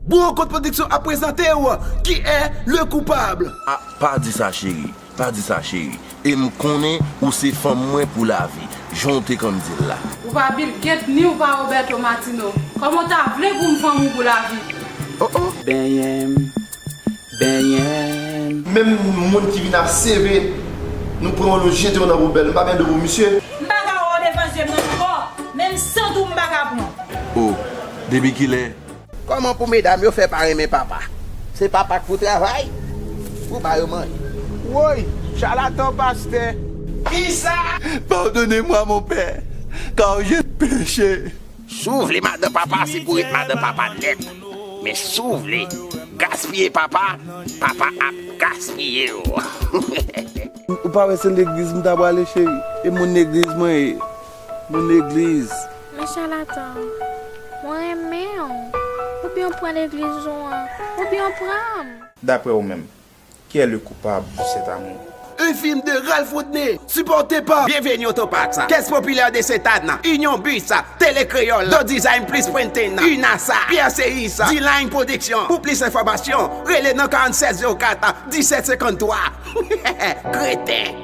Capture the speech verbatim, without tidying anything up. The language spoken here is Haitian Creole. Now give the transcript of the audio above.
Bon Rankont Pwodiksyon ap prezante w Qui est le coupable? Ah, pa di sa cheri, pa di sa cheri. E m konnen ou se fanm mwen pou lavi, jan w te konn di l la. Ou pa Bill Gates ni ou pa Roberto Martino. Kòman w ta vle pou m fanm ou pou lavi? Oh oh. Benyen m, benyen m. Menm moun ki vin ap seve, nou pran w nou jete w nan poubèl. M pa gen do pou misye. M pa ka wè w devan zye m nan ankò. Menm sant ou m pa ka pran. Oh, depi kilè? Kòman pou medam yo fè pa renmen papa? Se papa k pou travay pou ba yo manje. Woy, chalatan pastè. Kisa? Pardonnez-moi, mon père, car j'ai péché. Si w vle madan papa, se pou ret madan papa nèt. Men si w vle gaspiye papa, papa ap gaspiye w. Ou pa wè se legliz m ta prale cheri? E moun legliz mwen ye. Moun legliz. Men chalatan, mwen renmen w. Oubyen w pran legliz ou an, oubyen w pran m. D'après vous-même, qui est le coupable de cet amour? Un film de Ralph Rodney, supporté par Bienvenue au Topax, Caisse Populaire de Sainte-Anne, Union Bus, Télé Créole, Do Design Plus Printing, Unasa, Pierre Cerise, D-Line Production. Pou plis enfòmasyon, rele nan karannsenk zewo kat, disèt senkanntwa. Kreten!